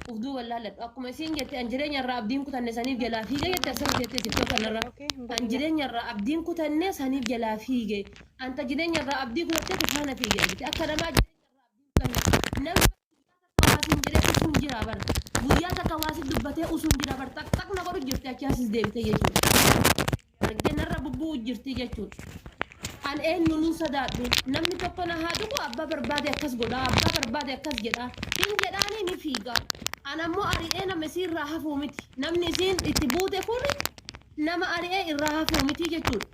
Uf duuba laalladhu. Akkuma isiin jette, an jireenya irraa abdiin kutanne saniif jalaa fiige jette, asirra teettee TikTok kanarra. Okay, hin An badina. jireenya irraa abdiin kutanne saniif jalaa fiige. Anta jireenya irraa abdii kutatte faana fiige argite. Akka namaa jireenya irraa abdiin kutanne. Namni guyyaa takka waasin jedhee usuun jira bar. Guyyaa takka waasin dubbatee usuun jira bar. Xaq xaq na godhu jirti, achi asis deebite jechuudha. Argite, narra bubbu'u jirti jechuudha. An eenyuun hin sodaadhu. Namni tokko na haa tuqu, abbaa barbaade akkas godha, abbaa barbaade akkas jedha. Hin jedhaanii ni fiiga. An ammoo ari'ee nama isiin irraa hafuu miti. Namni isiin itti buute kun nama ari'ee irraa hafuu miti jechuudha.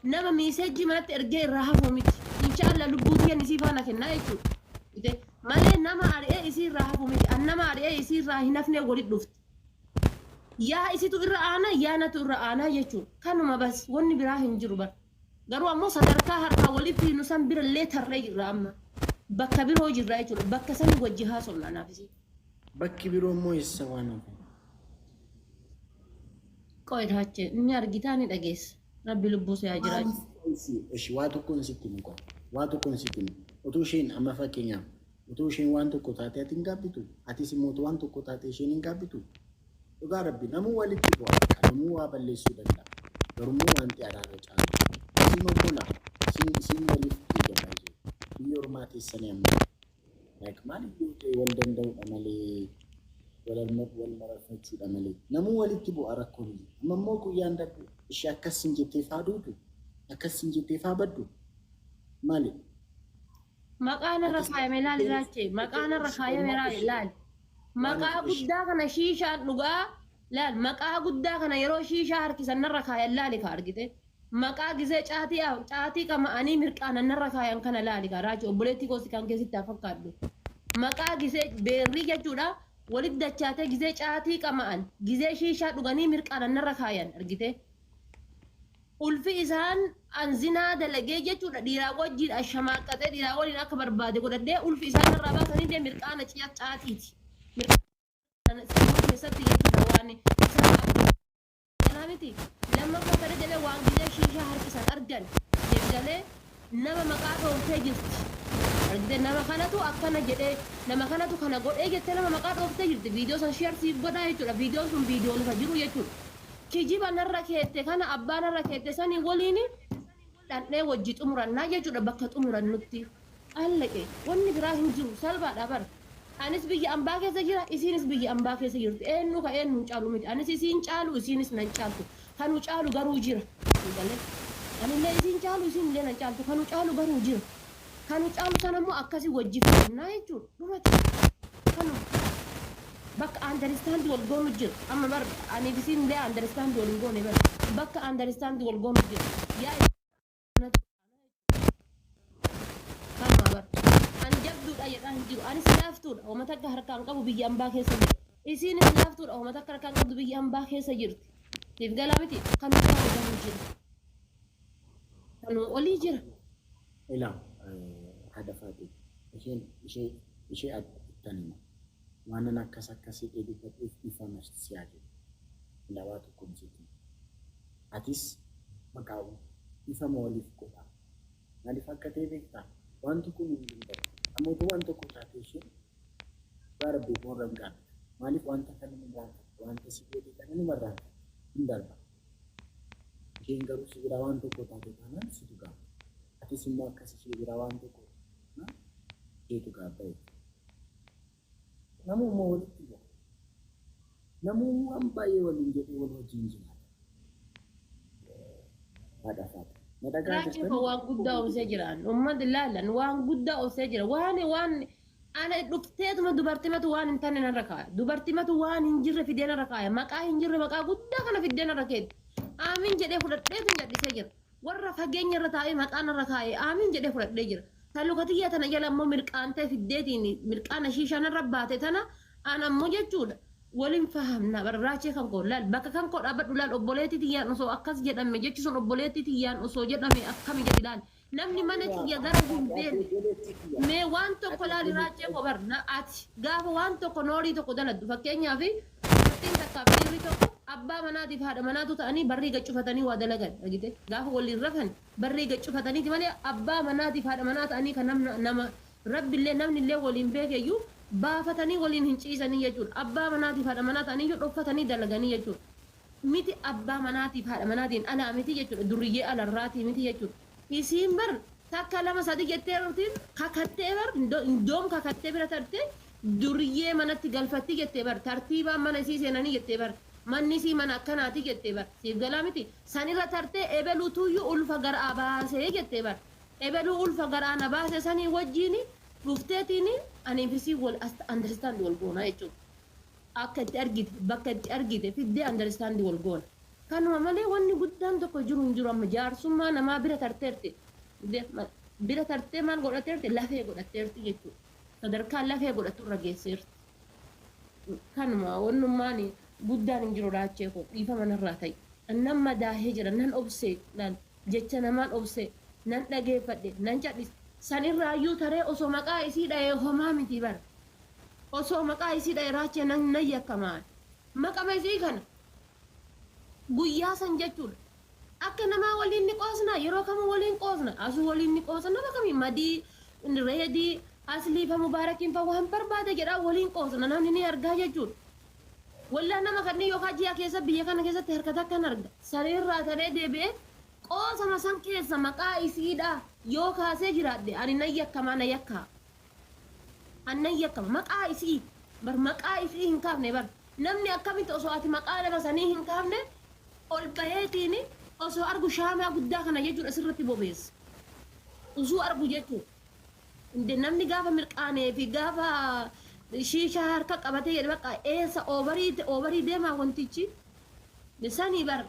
Nama message manatti ergee irraa hafuu miti. Inshaallah lubbuu tiyyan isii faana kennaa jechuudha. Ite malee nama ari'ee isii irraa hafuu miti. An nama ari'ee isii irraa hin hafne walitti dhufte. Yaa isitu irra aanaa, yaa natu irra aanaa jechuudha. Kanuma bas, wanni biraa hin jiru bar. Garuu ammoo sadarkaa harkaa walitti fiinu san birallee tarree jirra amma. Bakka biroo jirra jechuudha. Bakka sanii wajji haasofna anaaf isii. Bakki biroo immoo eessa waan hafe? Qo'e taache inni argitaa ni dhageessa. Rabbi lubbuu si haa jiraachisu. Ishi waa tokkoon sitti himu qaba. Waa tokkoon sitti himu. Utuu isheen amma fakkeenyaaf utuu isheen waan tokko taate ati hin gaabbitu. Atis immoo utuu waan tokko taate isheen hin gaabbitu. Dhugaa Rabbi, namuu walitti bu'a. Namuu waa balleessuu danda'a. Garummoo wanti araara caalu. Isin obbola. Isin waliif dhiiga baay'ee. Biyya ormaa teessanii amma. Like maaliif yoo ta'e wal danda'uudha malee, wal mararfachuudha malee. Namuu walitti bu'a, rakkoon hin jiru. Amma immoo guyyaan darbu ishee akkas sin jettee faa duutu, akkas sin jettee faa baddu maali? Maqaan irra kaayame laali raachee. Maqaan irra kaayame laali. Maqaa guddaa kana shiishaan dhugaa laal, maqaa guddaa kana yeroo shiishaa harkisan narra kaayan laali ka argite. Maqaa gizee caatii caatii qama'anii mirqaanan narra kaayan kana laali ka raachi, obboleettii koosi kan keessatti haa fakkaadhu. Maqaa gizee beerrii jechuudha walitti dachaatee gizee caatii qama'an, gizee shiishaa dhuganii mirqaanan narra kaayan argite. Ulfi isaan an zinaa dalagee jechuudha, dhiiraa wajjin ashamaaqaxee, dhiiraa waliin akka barbaade godhadhee, ulfi isaan narraa baasanii dee mirqaana caatiiti. Mirqaana keessatti jechuudha waan isaan kanaa miti. Lammaffaa kana jedhee waan gizee shiishaa harkisan argan deebigalee nama maqaa dhooftee jirti. Argite, nama kanatu akkana jedhee, nama kanatu kana godhee jettee nama maqaa dhooftee jirti. Viidiyoo san share siif godhaa jechuudha. Viidiyoon sun viidiyoo lafa jiru jechuudha. Kijiba narra keette kana abbaa narra keette sanii waliin dhandhee wajji xumurannaa jechuudha bakka xumurannutti. Allaqe, wanni biraa hin jiru, salphaadha bara. Anis biyya ambaa keessa jira, isiinis biyya ambaa keessa jirti. Eenyu ka eenyu hin caalu miti. Anis isiin caalu, isiinis nan caaltu. Kanu caalu garuu jira. Galee. Anillee isiin caalu, isiin nan caaltu. Kanu caalu garuu jira. Kanu caalu sana immoo akkasii wajji fudhannaa jechuudha. Dhumate. Kanuma. Bakka understand wal goonu jira. Amma bar ani isiin illee understand wal hin goone bar. Bakka understand wal goonu jira. Yaa kanuma bar. An jabduudha jedhaa hin jiru. Anis laaftuudha. Uummata akka harkaan qabu biyya ambaa keessa jira. Isiinis laaftuudha. Uummata akka harkaan qabdu biyya ambaa keessa jirti. Siif galaa miti. Kanu caalu garuu jira. Kanu olii jira. Ilaa haadha faate, isheen ishee ittan hima. Waan an akkas akkas jedhee dubbadheef dhiifama si haa jedhu. Ilaa, waa tokkoon sitti hima. Atis maqaa dhiifama waliif godhaa. Maaliif akka ta'e beektaa? Wanti kun hin darba. Amma utuu waan tokko taate isheen dhugaa Rabbii boorra hin gaabbitu. Maaliif wanta kana ni irraanfatte? Wanta si goote kana ni irraanfatte. Hin darba. Isheen garuu si biraa waan tokko taate taanaan situ gaabba. Atis immoo akkas ishee biraa waan tokko taanaan isheetu gaabba jechuudha. Namuu immoo walitti bu'a. Namuu waan baay'ee waliin jedhee wal wajjin jiraata. Haadha faate. Na dhagaa Raachii jirtan? koo waan guddaa obsee jiraan. Uummati laalan waan guddaa obsee jira. Waan ana dhufteetuma dubartimatu waan hin taane narra kaaya. Dubartimatu waan hin jirre fidee narra kaaya. Maqaa hin jirre maqaa guddaa kana fiddee narra keetti. Aamin jedhee fudhadheetu jal'isee jira. Warra fageenya irra taa'ee maqaa narra kaa'e aamin jedhee fudhadhee jira. Taluka tiyya tana jala immoo mirqaantee fiddeetiin mirqaana shiishaa narra baate tana an ammoo jechuudha. Waliin fahamna barraachee kan koo laal, bakka kan koo dhaabbadhu laal, obboleettii tiyyaan osoo akkas jedhame jechi sun, obboleettii tiyyaan osoo jedhame akkami jedhi laal. Namni mana kiyya gara hin beekne mee waan tokko laali raachee koo bar na ati gaafa waan tokko noorii tokko daladdu, fakkeenyaaf dubartiin takkaaf dhiirri tokko abbaa manaatiif haadha manaatu ta'anii barrii gaccufatanii waa dalagan argite, gaafa waliin rafan barrii gaccufataniiti malee abbaa manaatiif haadha manaa ta'anii kan namna nama rabbillee namnillee waliin beekeyyuu. Baafatanii waliin hin ciisanii jechuudha. Abbaa manaatiif haadha manaa ta'anii iyyuu dhokfatanii dalaganii jechuudha. Miti abbaa manaatiif haadha manaatiin alaa miti jechuudha. Duriyyee alarraatii miti jechuudha. Isiin bar takka lama sadi jettee rutiin kakattee bar indoom kakattee bira tartee duriyyee manatti galfatti jettee bar tartiibaan mana isii seenanii jettee bar manni isii mana akkanaati jettee bar siif galaa miti sanirra tartee ebeluutuyyuu ulfa garaa baasee jettee bar ebeluu ulfa garaa na baase sanii wajjiini dhufteetiin aniif isii wal understand wal goonaa jechuudha. Akka itti argite bakka itti argite fiddee understand wal goona. Kanuma malee wanni guddaan tokko jiru hin jiru. Amma jaarsummaa namaa bira tarteerti. Bira tartee maal godhateerti? Lafee godhateerti jechuudha. Sadarkaa lafee godhatu irra geesseerti. Kanuma wannummaan guddaan hin jiru. Raachee koo, dhiifama narraa ta'i. Nan madaahee jira, nan obsee laal jecha namaan obsee nan dhageeffadhe, nan cadhise. Sanirraayyuu taree osoo maqaa isii dha'ee homaa miti bara. Osoo maqaa isii dha'ee, raachee, nan nan yakkamaa. Maqama isii kana guyyaa san jechuudha. Akka namaa waliin ni qoosna, yeroo kamuu waliin qoosna, asuu waliin ni qoosna, nama kamii madii reedii aslii fa mubaarakiin fa waan barbaade jedhaa waliin qoosna, namni ni argaa jechuudha. Wallaa nama kanneen yookaan ji'a keessa biyya kana keessatti harka takkan arga. Sanirraa taree deebi'ee qoosama san keessa maqaa isiidha yoo kaasee jiraadhe ani nan yakkamaa, na yakkaa. Ani nan yakkama maqaa isii bar, maqaa isii hin kaafne bar. Namni akkamitti osoo ati maqaa nama sanii hin kaafne ol baheetiin osoo argu shaamaa guddaa kana jechuudha sirratti bobeessa. Osoo argu jechuudha. Namni gaafa mirqaanee fi gaafa shiishaa harka qabatee jedhe bakka eessa oobarii oobarii deemaa wantichi. Sanii bar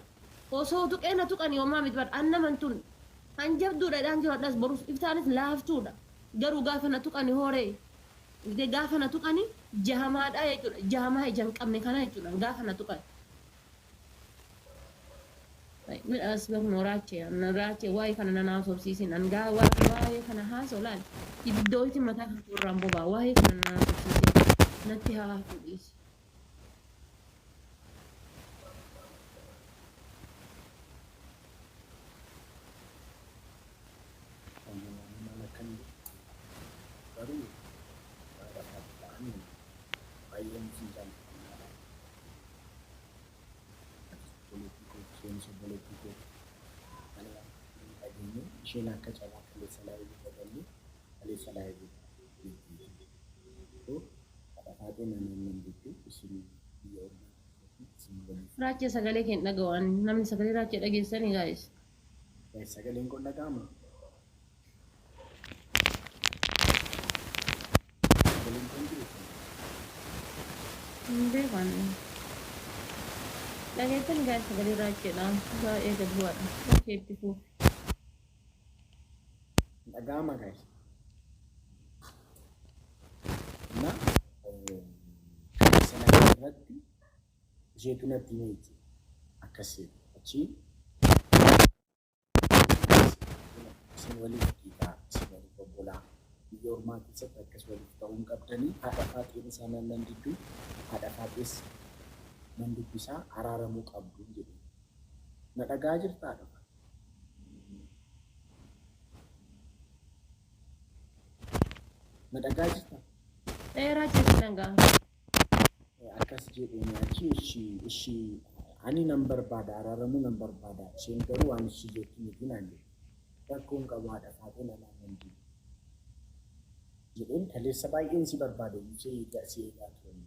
osoo tuqee na tuqanii homaa miti bar. Annaman tun an jabduudha dhaan jiru adhas borus iftaanis laaftuudha. Garuu gaafa na tuqani hooree gaafa na tuqani jahamaadha jechuudha. Jahamaa ija hin qabne kana jechuudha gaafa na tuqani. Midhaas bakno raachee raachee waa'ee kana nan haasofsiisin. An gaa waa'ee kana haasoo laal ibiddooyti mataa kan irraan bobaa. Waa'ee kana nan haasofsiisin, natti haa hafu, dhiisi. Maal akkan garuu ta'anii baay'een isin jaalladha. Obboleettii koo, isheenis obboleettii koo kana dhageenye isheen akka carraa kaleessa live daballee kaleessa live haadha faatee naannoo gidduu isin biyya ormaa isin waliif. Raachee, sagalee kee hin dhaga'u. Namni sagalee raachee dhageessanii, guys? Sagaleen kun dhaga'ama? Sagaleen kun jiru? Hin beekan. Dhageessanii, guys, sagalee raacheedha? Baay'ee gad bu'aadha. Okay, itti fufi. Dhaga'ama, guys? Na kaleessa live irratti isheetu natti hime jechuudha. Akkas achi isin waliif dhiigaa, isin waliif obbolaa, biyya ormaa keessatti akkas waliif ta'uu hin qabdanii. Haadha faaxeen isaa nan didduu, haadha faaxees nan dubbisaa, araaramuu qabdu jedhe. Na dhagaa jirtaa, haadha faaxee? Na dhagaa jirtaa? Ee, raachee, si dhaga'a. Akkas jedheen achi ishii ishii ani nan barbaada, araaramuu nan barbaada, isheen garuu waan ishii jettu miti naan jedhe. Rakkoon qabu, haadha faaxee namaan nan didu jedheen. Kaleessa baay'een si barbaade, ishee eegaa si eegaa turan.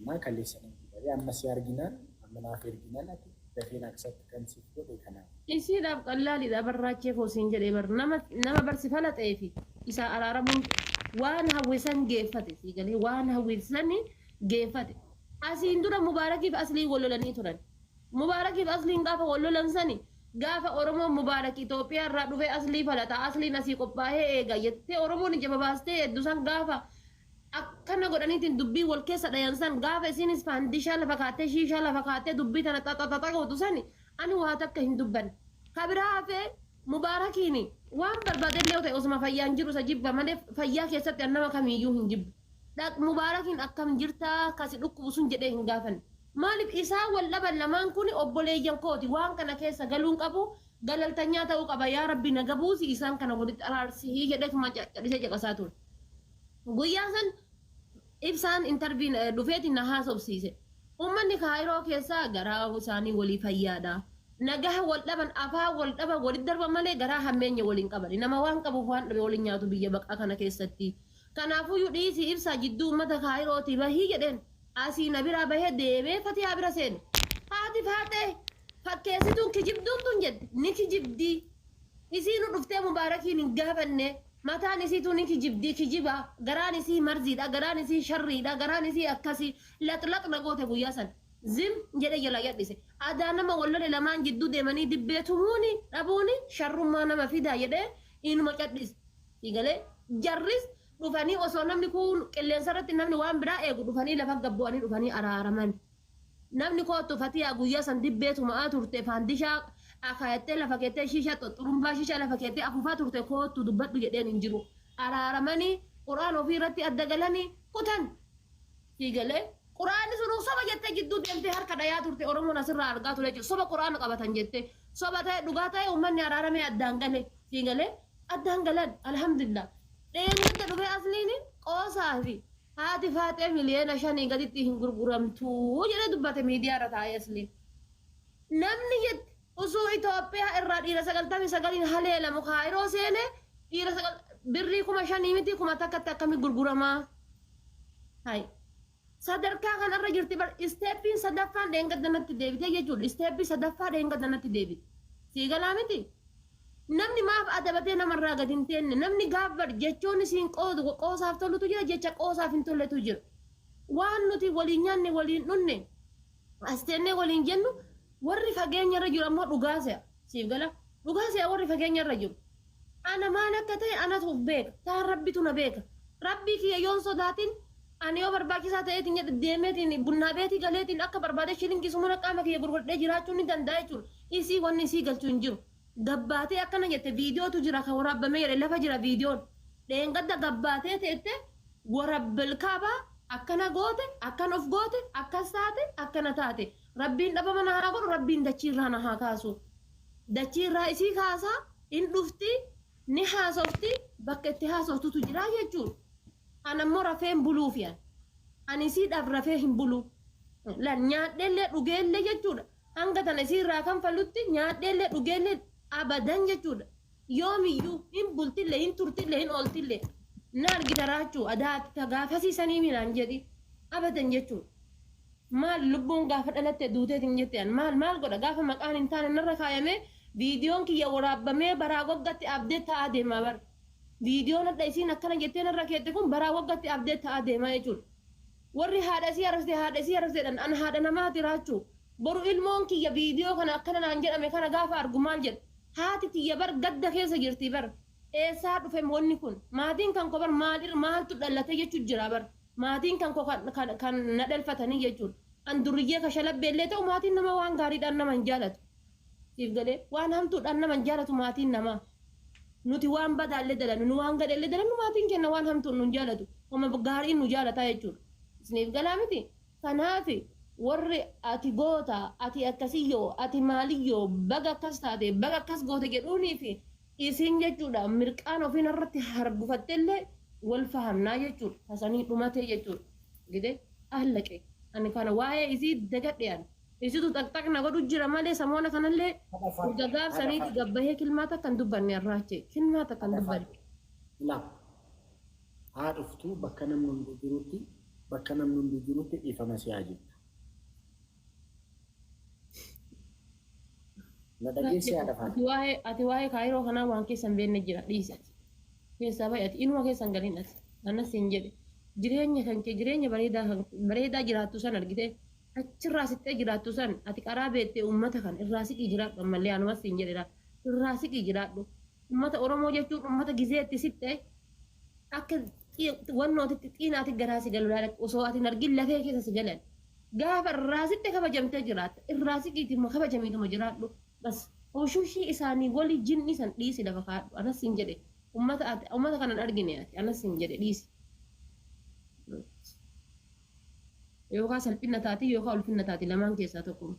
Naa kaleessa nan jedhee amma si arginaan, amma naaf erginaan ati dafeen accept kan siif godhe kanaaf. Isiidhaaf qallaaliidha barraachee koosiin jedhee bar. Nama barsi falaxee fi isaa araaramuun waan hawwisan geeffate, sii galee, waan hawwisan geeffate. Asiin dura Mubaarakiif Aslii wal lolanii turan. Mubaarakiif Asliin gaafa wal lolan sani, gaafa Oromoon Mubaarak Itoophiyaa irraa dhufee Aslii falata, Asliin asii qophaa'ee eega jettee Oromoon ija babaastee hedduu san, gaafa akkana godhaniitiin dubbii wal keessa dhayan san, gaafa isinis faandishaa lafa kaattee shiishaa lafa kaattee dubbii tana xaxaxaxa gootu sani, ani waa takka hin dubbanne. Kabiraa hafee Mubaarakiin waan barbaadellee yoo ta'e osuma fayyaan jiru isa jibba malee fayyaa keessatti an nama kamiiyyuu hin jibbu. Dhaq Mubaarakiin akkam jirtaa kasi dhukkubu sun jedhee hin gaafanne. Maaliif isaan wal dhaban? Lamaan kun obboleeyyan kooti, waan kana keessa galuun qabu, galaltanyaa ta'uu qaba. Yaa Rabbi, naga buusi, isaan kana walitti araarsii jedheetuma cadhisee caqasaa ture. Guyyaa san Ibsaan interview dhufeetiin na haasofsiise. Uummanni Kaayiroo keessaa garaa isaanii walii fayyaadha. Nagaha wal dhaban, afaan wal dhaban, walitti darban malee garaa hammeenya waliin qaban. Nama waan qabuuf waan dhabe waliin nyaatu biyya baqaa kana keessatti. Kanaafuyyuu dhiisii Ibsaa jidduu uummata Kaayirootii bahii jedheen. Asii na biraa bahee deemee Fatiyaa bira seene. Haati Faaxee fakkeessituun kijibduun tun jette ni kijibdii. Isiinu dhuftee Mubaarakiin hin gaafanne. Mataan isiituu ni kijibdi, kijiba. Garaan isii marziidha, garaan isii sharriidha, garaan isii akkasi. Lax lax na goote guyyaa san. Zim jedhee jalaa yadhise. Adaa nama wal lole lamaan jidduu deemanii dibbee tumuuni dhabuuni sharrummaa nama fidaa jedhee inuma cadhise. Sii galee? Jarris dhufanii osoo namni kuun qilleensa irratti namni waan biraa eegu dhufanii lafa gad bu'anii dhufanii araaraman. Namni koottu Fatiyaa guyyaa san dibbee tuma'aa turte faandishaa akaayattee lafa keettee shiishaa xurumbaa shiishaa lafa keettee afuufaa turte koottu dubbadhu jedheen hin jiru. Araaramanii Qur'aan ofii irratti adda galanii kutan. Sii galee? Qur'aanni sunuu soba jettee jidduu deemtee harka dhayaa turte Oromoon asirraa argaa ture jechuudha. Soba Qur'aana qabatan jettee. Soba ta'e dhugaa ta'e uummanni araaramee addaan gale. Sii galee? Addaan galan alhamdulillah. Dheengadda dhufee Asliin qoosaa fi haati Faaxee miliyoona shanii gaditti hin gurguramtu jedhee dubbate miidiyaa irra taa'ee Asliin. Namni jette usuu Itoophiyaa irraa dhiira 99n haleelamu Kaayiroo seene dhiira sagal birrii 5,000 miti 1000tti akkami gurguramaa? Hay. Sadarkaa kanarra jirti bar isteeppiin sadaffaan dheengadda natti deebitee jechuudha. Isteeppii sadaffaa dheengadda natti deebite. Sii galaa miti? Namni maaf adabatee namarraa gad hin teenne? Namni gaaf bar jechoonni siin qoodu qoosaaf tolutu jira, jecha qoosaaf hin tolletu jira. Waan nuti waliin nyaanne waliin dhunne as teennee waliin jennu warri fageenya irra jiru ammoo dhugaa se'a. Siif gala? Dhugaa se'a warri fageenya irra jiru. Ana maal akka ta'e anatu of beeka. Taan Rabbitu na beeka. Rabbii kiyya yoon sodaatin ani yoo barbaachisaa ta'eetiin jedhe deemeetiin bunnaa beetii galeetiin akka barbaade shilingii sumuna qaama kiyya gurguradhee jiraachuu ni danda'a jechuudha. Isii wanni isii galchu hin jiru. Gabbaatee akkana jette viidiyootu jira kan waraabbamee jedhe lafa jira viidiyoon. Dheengadda gabbaatee teette warabbil kaabaa akkana goote akkan of goote akkas taate akkana taate. Rabbiin dhabama na haa godhu Rabbiin dachii irraa na haa kaasu. Dachii irraa isii kaasaa in dhufti ni haasofti bakka itti haasoftutu jira jechuudha. An ammoo rafee hin buluufi an. Ani isiidhaaf rafee hin bulu. Laal nyaadheellee dhugeellee jechuudha. Hanga tana isii irraa kanfalutti nyaadheellee dhugeellee abadan jechuudha. Yoomiyyuu hin bultillee hin turtillee hin ooltillee. Na argita Raachuu adaa ati ta gaafasii sanii mi naan jedhi. Abadan jechuudha. Maal lubbuun gaafa dhalatte duuteeti hin jette an maal maal godha gaafa maqaan hin taane narra kaayamee viidiyoon kiyya waraabbamee baraa waggatti update ta'aa deemaa bar. Viidiyoon hadha isiin akkana jettee narra keette kun baraa waggatti update ta'aa deemaa jechuudha. Warri haadha isii arrabsite haadha isii arrabsite jedhan an haadha namaati Raachuu. Boru ilmoon kiyya viidiyoo kana akkana naan jedhame kana gaafa argu maal jedha? Haati tiyya bar gadda keessa jirti bar. Eessaa dhufem wanni kun? Maatiin kan koo bar maal irra maaltu dhalate jechu jira bar. Maatiin kan koo kan kan kan na dhalfatanii jechuudha. An durriyyee kashalabbe illee ta'u maatiin nama waan gaariidhaan nama hin jaalatu. Siif galee? Waan hamtuudhaan nama hin jaalatu maatiin namaa. Nuti waan badaa illee dalannu, nu waan gadhee illee dalannu maatiin keenya waan hamtuun nu hin jaalatu. Wama gaariin nu jaalataa jechuudha. Isiniif galaa miti? Kanaaf warri ati goota, ati akkasiyyoo, ati maaliyyoo, baga akkas taate, baga akkas goote jedhuunii fi isin jechuudha mirqaan ofii narratti hargufattellee wal fahamnaa jechuudha. Tasanii dhumatee jechuudha. Gide allaqe. Ani kana waa'ee isii dagadhe ani. Isitu xaqxaq na godhu jira malee samoona kanallee urga gaaf saniiti gabbahee kilmaa takka hin dubbanne arraache. Kilmaa takka hin dubbanne. Ilaa haa dhuftu bakka namni hundi jirutti bakka namni hundi jirutti dhiifama si haa jettu. Na dhageessee haadha faana. Ati waa'ee ati waa'ee kaayiroo kanaa waan keessa hin beekne jira dhiisi ati. Keessaa ba'i ati inuma keessa hin galin ati. Anas siin jedhe jireenya kan kee jireenya bareedaa kan bareedaa jiraattu san argitee achirraa siqxee jiraattu san ati qaraa beettee uummata kan irraa siqii jiraadhu ammallee anumas siin jedhe irraa siqii jiraadhu. Ummata Oromoo jechuun ummata gizee itti siqxe akka wannootitti xiinaati garaa si galu laala osoo ati hin argin lafee keessa si galan. Gaafa irraa siqxe kabajamtee jiraatta. Irraa siqiiti immoo kabajamiituma jiraadhu. Bas hushushii isaanii wali jinni san dhiisi lafa kaadhu. Anas siin jedhe ummata ati ummata kanan argine ati anas siin jedhe dhiisi. Yookaan salphina taati yookaan ulfinna taati lamaan keessaa tokkuma.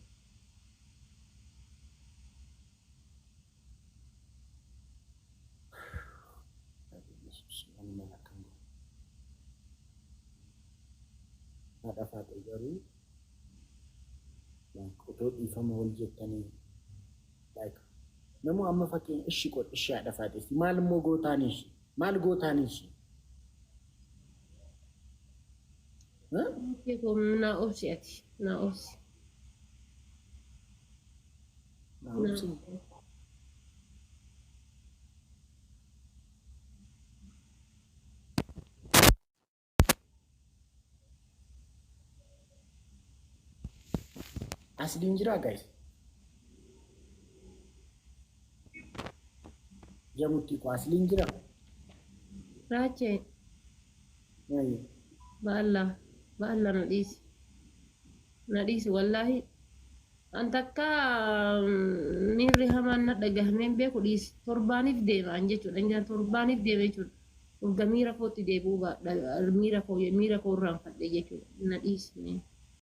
Yesuus ani maal akkan godhu. Haadha Faatee garuu otoo dhiifama wal jettanii, like namu amma fakkeenya ishi qod ishi haadha Faateesti maal immoo gootaanii ishi maal gootaanii ishi? Naa obsi, ati naa obsi. Naa obsi. Asliin jiraa, guys? Jamutti ko asliin jira? Raachee. Maayye. Ba'allaa, ba'allaa, na dhiisi. Na dhiisi wallaahi. An takka miirri hamaan na dhagahameen beeku, dhiisi. Torbaaniif deema an jechuudha. Injaan torbaaniif deema jechuudha. Urga miira kootti deebi'uu baadha. Miira koo irraanfadhe jechuudha. Na dhiisi.